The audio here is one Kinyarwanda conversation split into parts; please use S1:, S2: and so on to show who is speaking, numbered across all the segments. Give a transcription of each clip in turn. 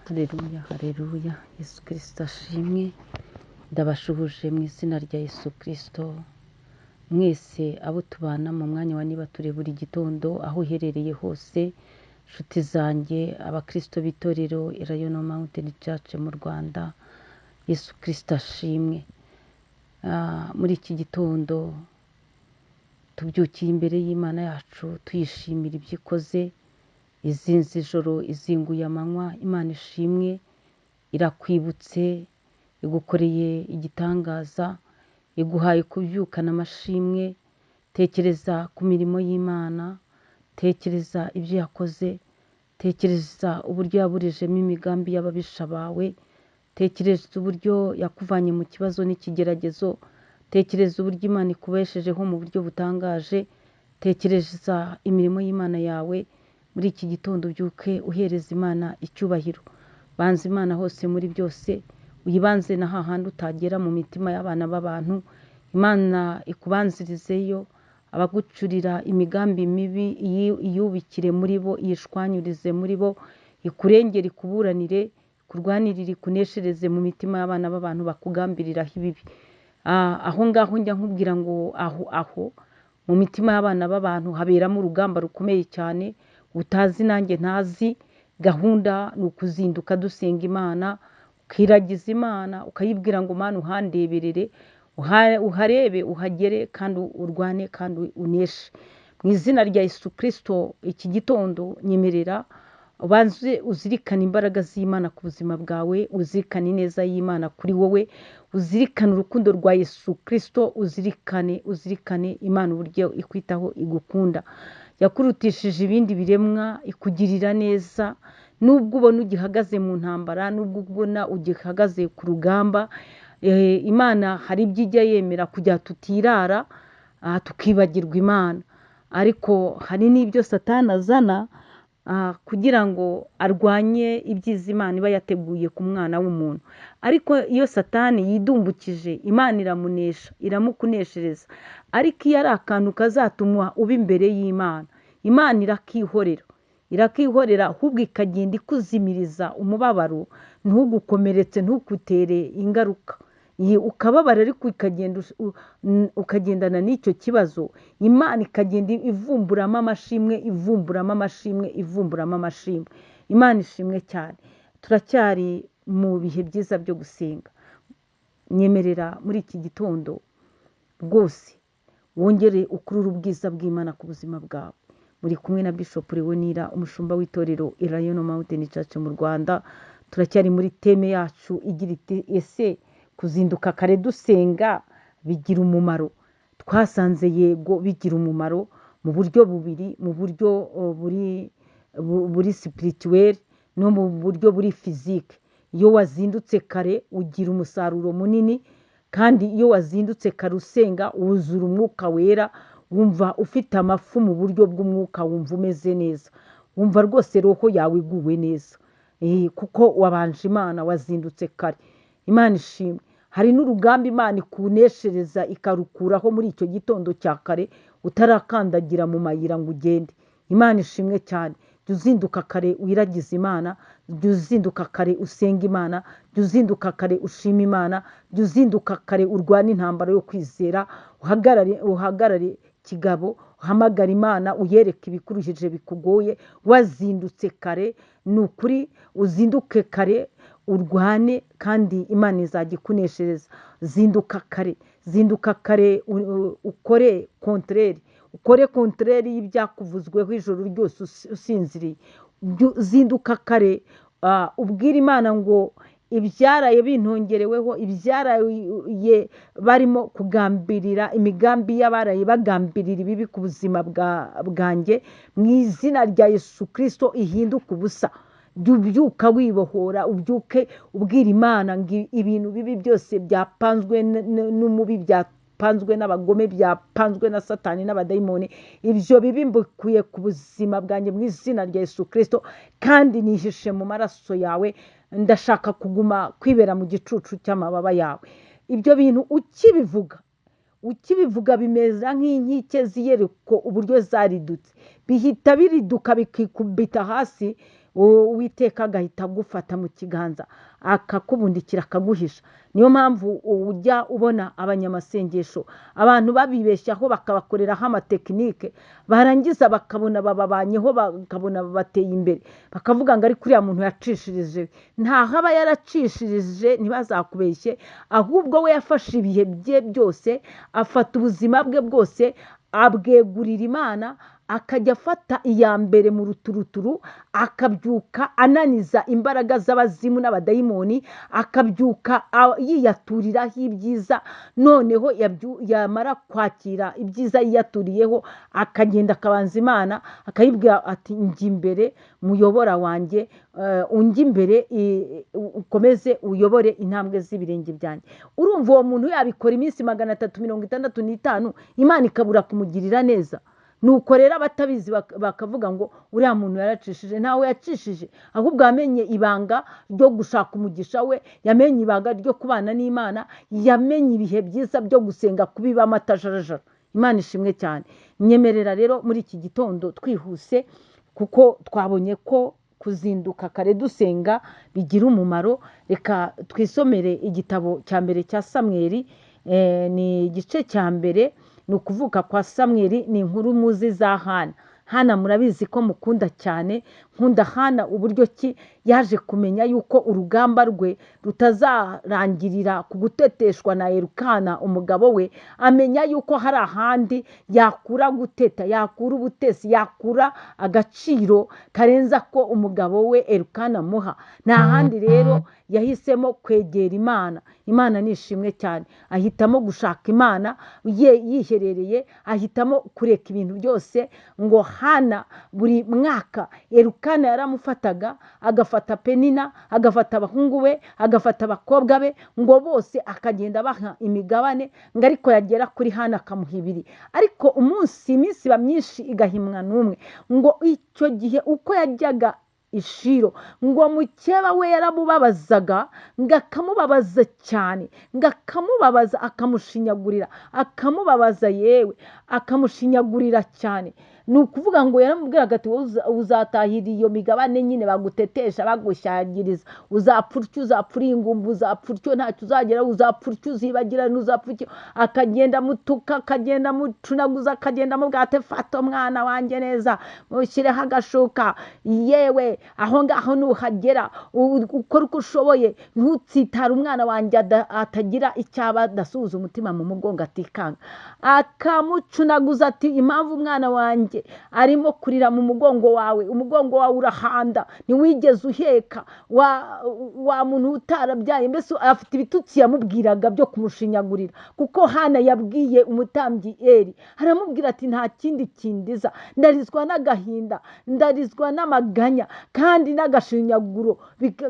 S1: Haleluya, haleluya, Yesu Kristo ashimwe. Ndabashuhuje mu izina rya Yesu Kristo. Mwese abo tubana mu mwanya wa niba turi buri gitondo, aho uherereye hose, nshuti zanjye, abakristo b'itorero Elayono Mountain Church mu Rwanda, Yesu Kristo ashimwe. Muri iki gitondo tubyukiye imbere y'Imana yacu, tuyishimira ibyo ikoze. Izinze ijoro, izinguye amanywa, Imana ishimwe, irakwibutse, igukoreye igitangaza, iguhaye kubyukana amashimwe. Tekereza ku mirimo y'Imana, tekereza ibyo yakoze, tekereza uburyo yaburijemo imigambi y'ababisha bawe, tekereza uburyo yakuvanye mu kibazo n'ikigeragezo, tekereza uburyo Imana ikubeshejeho mu buryo butangaje, tekereza imirimo y'Imana yawe. Muri iki gitondo ubyuke uhereza Imana icyubahiro. Banza Imana hose muri byose, uyibanze na hahandi utagera mu mitima y'abana b'abantu. Imana ikubanzirizeyo, abagucurira imigambi mibi iyubikire muri bo, iyishwanyurize muri bo, ikurengere, ikuburanire, ikurwanirire, ikuneshereze mu mitima y'abana b'abantu bakugambiriraho ibibi. Aho ngaho njya nkubwira ngo aho mu mitima y'abana b'abantu haberamo urugamba rukomeye cyane, utazi nanjye ntazi. Gahunda ni ukuzinduka dusenga Imana, ukiragiza Imana, ukayibwira ngo Mana uhandeberere, uharebe, uhagere, kandi urwane, kandi uneshe. Mu izina rya Yesu Kristo, iki gitondo nyemerera ubanze uzirikane imbaraga z'Imana ku buzima bwawe, uzirikane ineza y'Imana kuri wowe, uzirikane urukundo rwa Yesu Kristo, uzirikane Imana uburyo ikwitaho, igukunda. Yakurutishije ibindi biremwa, ikugirira neza. Nubwo ubona ugihagaze mu ntambara, nubwo ubona ugihagaze ku rugamba, Imana hari ibyo ijya yemera kugira tutirara, tukibagirwa Imana. Ariko hari n'ibyo Satani azana kugira ngo arwanye ibyiza Imana iba yateguye ku mwana w'umuntu. Ariko iyo Satani yidumbukije, Imana iramunesha, iramukuneshereza. Ariko iyo ari akantu kazatuma uba imbere y'Imana, Imana irakihorera, irakihorera, ahubwo ikagenda ikuzimiriza umubabaro, ntugukomeretse, ntukutere ingaruka. Ukababara ariko ukagendana n'icyo kibazo. Imana ikagenda ivumburamo amashimwe, ivumburamo amashimwe, ivumburamo amashimwe. Imana ishimwe cyane. Turacyari mu bihe byiza byo gusenga. Nyemerera muri iki gitondo rwose wongere ukurure ubwiza bw'Imana ku buzima bwawe. Muri kumwe na Bishop Leonira, umushumba w'itorero Elayono Mountain Church mu Rwanda. Turacyari muri teme yacu igira iti: ese kuzinduka kare dusenga bigira umumaro? Twasanze yego bigira umumaro mu buryo bubiri, mu buryo buri spirituel no mu buryo buri physique. Iyo wazindutse kare ugira umusaruro munini, kandi iyo wazindutse kare usenga wuzura umwuka wera, wumva ufite amafu mu buryo bw'umwuka, wumva umeze neza, wumva rwose roho yawe iguwe neza, kuko wabanje Imana, wazindutse kare. Imana ishimwe. Hari n'urugamba Imana ikuneshereza ikarukuraho muri icyo gitondo cya kare, utarakandagira mu mayira ngo ugende. Imana ishimwe cyane. Jya uzinduka kare wiragize Imana, jya uzinduka kare usenga Imana, jya uzinduka kare ushima Imana, jya uzinduka kare urwane intambara yo kwizera, uhagarare kigabo, uhamagare Imana, uyereke ibikuruhije bikugoye. Wazindutse kare, ni ukuri uzinduke kare urwane, kandi Imana izajya ikuneshereza. Zinduka kare, zinduka kare ukore kontreri, ukore kontreri y'ibyakuvuzweho ijoro ryose usinziriye. Zinduka kare, ubwire Imana ngo ibyaraye bintongereweho, ibyaraye barimo kugambirira, imigambi y'abaraye bagambirira ibibi ku buzima bwanjye, mu izina rya Yesu Kristo ihinduke ubusa. Jya ubyuka wibohora, ubyuke ubwira Imana ngo ibintu bibi byose byapanzwe n'umubi, byapanzwe n'abagome, byapanzwe na Satani n'abadayimoni, ibyo bibi mbikuye ku buzima bwanjye mu izina rya Yesu Kristo, kandi nihishe mu maraso yawe, ndashaka kuguma kwibera mu gicucu cy'amababa yawe. Ibyo bintu ukibivuga bimeze nk'inkike z'Iyeriko uburyo zaridutse, bihita biriduka bikikubita hasi. Uwiteka agahita agufata mu kiganza akakubundikira akaguhisha. Niyo mpamvu ujya ubona abanyamasengesho abantu babibeshyaho bakabakoreraho amatekinike, barangiza bakabona bababanyeho, bakabona babateye imbere, bakavuga ngo ariko uriya muntu yacishirije. Ntaho aba yaracishirije, ntibazakubeshye, ahubwo we yafashe ibihe bye byose, afata ubuzima bwe bwose abwegurira Imana, akajya afata iya mbere mu ruturuturu, akabyuka ananiza imbaraga z'abazimu n'abadayimoni, akabyuka yiyaturiraho ibyiza, noneho yamara kwakira ibyiza yiyaturiyeho, akagenda akabanza Imana, akayibwira ati njya imbere muyobora wanjye, unjye imbere, ukomeze uyobore intambwe z'ibirenge byanjye. Urumva uwo muntu yabikora iminsi 365, Imana ikabura kumugirira neza. Nuko rero abatabizi bakavuga ngo uriya muntu yaracishije. Ntawe yacishije, ahubwo yamenye ibanga ryo gushaka umugisha we, yamenye ibanga ryo kubana n'Imana, yamenye ibihe byiza byo gusenga kubiba amatajarajara. Imana ishimwe cyane. Nyemerera rero muri iki gitondo twihuse, kuko twabonye ko kuzinduka kare dusenga bigira umumaro. Reka twisomere igitabo cya mbere cya Samweli, ni igice cya mbere, ni ukuvuka kwa Samweli, ni inkuru muzi za Hana. Hana murabizi ko mukunda cyane, nkunda Hana uburyo ki yaje kumenya yuko urugamba rwe rutazarangirira ku guteteshwa na Elukana umugabo we, amenya yuko hari ahandi yakura guteta, yakura ubutesi, yakura agaciro karenza ko umugabo we Elukana amuha. Nta handi rero yahisemo kwegera Imana. Imana ni ishimwe cyane, ahitamo gushaka Imana yiherereye, ahitamo kureka ibintu byose. Ngo Hana buri mwaka Elukana yaramufataga, agafata Penina, agafata abahungu be, agafata abakobwa be, ngo bose akagenda abaha imigabane, ngo ariko yagera kuri Hana akamuha ibiri. Ariko umunsi iminsi iba myinshi igahimwa n'umwe. Ngo icyo gihe uko yajyaga Ishiro, ngo mukeba we yaramubabazaga, ngo akamubabaza cyane, ngo akamubabaza, akamushinyagurira, akamubabaza, yewe akamushinyagurira cyane. Ni ukuvuga ngo yaramubwiraga ati uzatahira iyo migabane nyine bagutetesha, bagushyagiriza, uzapfa utyo, uzapfa uri ingumba, uzapfa utyo, ntacyo uzageraho, uzapfa utyo, uzibagirana, uzapfa utyo. Akagenda amutuka, akagenda amucunaguza, akagenda amubwira ati fata umwana wanjye neza, mushyireho agashuka, yewe aho ngaho nuhagera ukore uko ushoboye, ntutsitare umwana wanjye atagira icyaba, adasuhuza umutima mu mugongo, atikanga. Akamucunaguza ati impamvu umwana wanjye arimo kurira mu mugongo wawe, umugongo wawe urahanda, ntiwigeze uheka, wa muntu utarabyaye. Mbese afite ibitutsi yamubwiraga byo kumushinyagurira, kuko Hana yabwiye umutambyi Eli, aramubwira ati nta kindi kindiza, ndarizwa n'agahinda, ndarizwa n'amaganya kandi n'agashinyaguro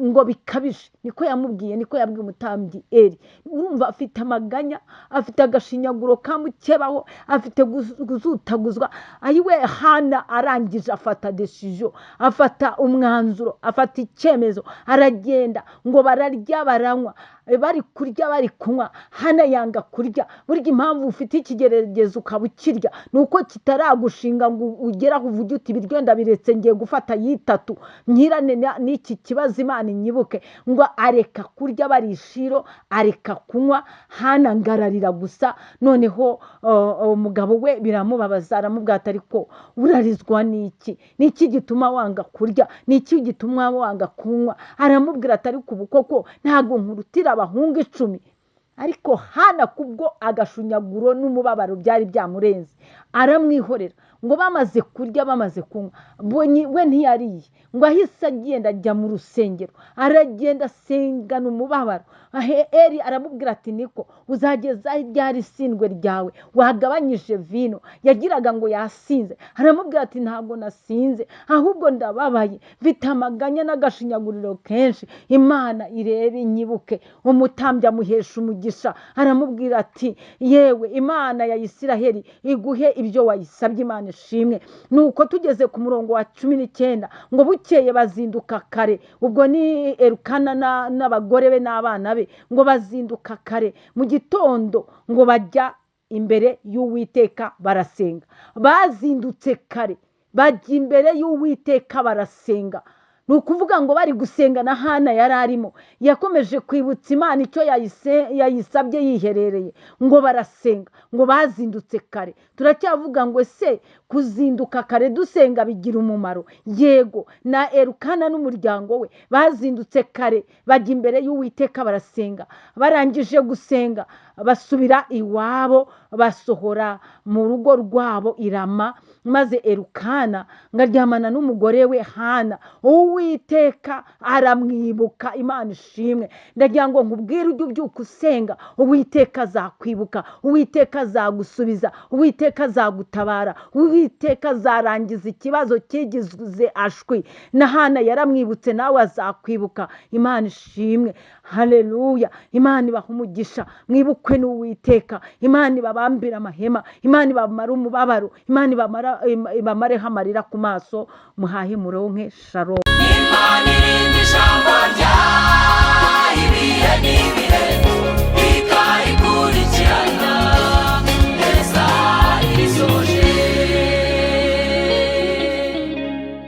S1: ngo bikabije. Niko yamubwiye, niko yabwiye umutambyi Eli. Urumva afite amaganya, afite agashinyaguro kamukebaho, afite kuzutaguzwa. Ayiwe Hana arangije afata decision, afata umwanzuro, afata icyemezo, aragenda. Ngo bararya baranywa, bari kurya bari kunywa, Hana yanga kurya. Burya impamvu ufite ikigeragezo ukaba ukirya ni uko kitaragushinga ngo ugere aho uvuge uti ibiryo ndabiretse, ngiye gufata yitatu nkirane n'iki kibazo, Imana inyibuke. Ngo areka kurya bari Ishiro, areka kunywa, Hana ngararira gusa. Noneho umugabo we biramubabaza, aramubwira ati ariko urarizwa n'iki? Ni iki gituma wanga kurya? Ni iki gituma wanga kunywa? Aramubwira ati ariko ubu koko ntabwo nkurutira abahungu 10. Ariko Hana kubwo agashunyaguro n'umubabaro byari byamurenze, aramwihorera. Ngo bamaze kurya bamaze kunywa, we ntiyariye, ngo ahise agenda ajya mu rusengero, aragenda asengana umubabaro. Eli aramubwira ati niko uzageza ryari isindwe ryawe, wagabanyije vino? Yagiraga ngo yasinze, aramubwira ati ntabwo nasinze, ahubwo ndababaye, mfite amaganya n'agashinyaguriro kenshi, Imana irebe inyibuke. Umutambyi amuhesha umugisha, aramubwira ati yewe Imana ya Isiraheli iguhe ibyo wayisabye, Imana ishimwe. Nuko tugeze ku murongo wa 19, ngo bukeye bazinduka kare, ubwo ni Elukana n'abagore be n'abana be, ngo bazinduka kare mu gitondo, ngo bajya imbere y'Uwiteka barasenga. Bazindutse kare bajya imbere y'Uwiteka barasenga. Ni ukuvuga ngo bari gusenga na Hana yari arimo, yakomeje kwibutsa Imana icyo yayisabye yiherereye, ngo barasenga, ngo bazindutse kare. Turacyavuga ngo ese kuzinduka kare dusenga bigira umumaro? Yego, na Elukana n'umuryango we bazindutse kare bajya imbere y'Uwiteka barasenga. Barangije gusenga basubira iwabo, basohora mu rugo rwabo i Rama, maze Elukana ngo aryamana n'umugore we Hana. Uwiteka aramwibuka. Imana ishimwe. Ndagira ngo nkubwire, ujye ubyuka usenga, Uwiteka azakwibuka, Uwiteka azagusubiza, Uwiteka azagutabara, Uwiteka azarangiza ikibazo cyigize ashwi. Na Hana yaramwibutse, nawe azakwibuka. Imana ishimwe, haleluya. Imana ibaha umugisha, mwibukwe n'Uwiteka. Imana ibabambire amahema, Imana ibamare umubabaro, Imana ibamareho amarira ku maso, muhahe muronke. Shalom.
S2: Imana irinda ijambo.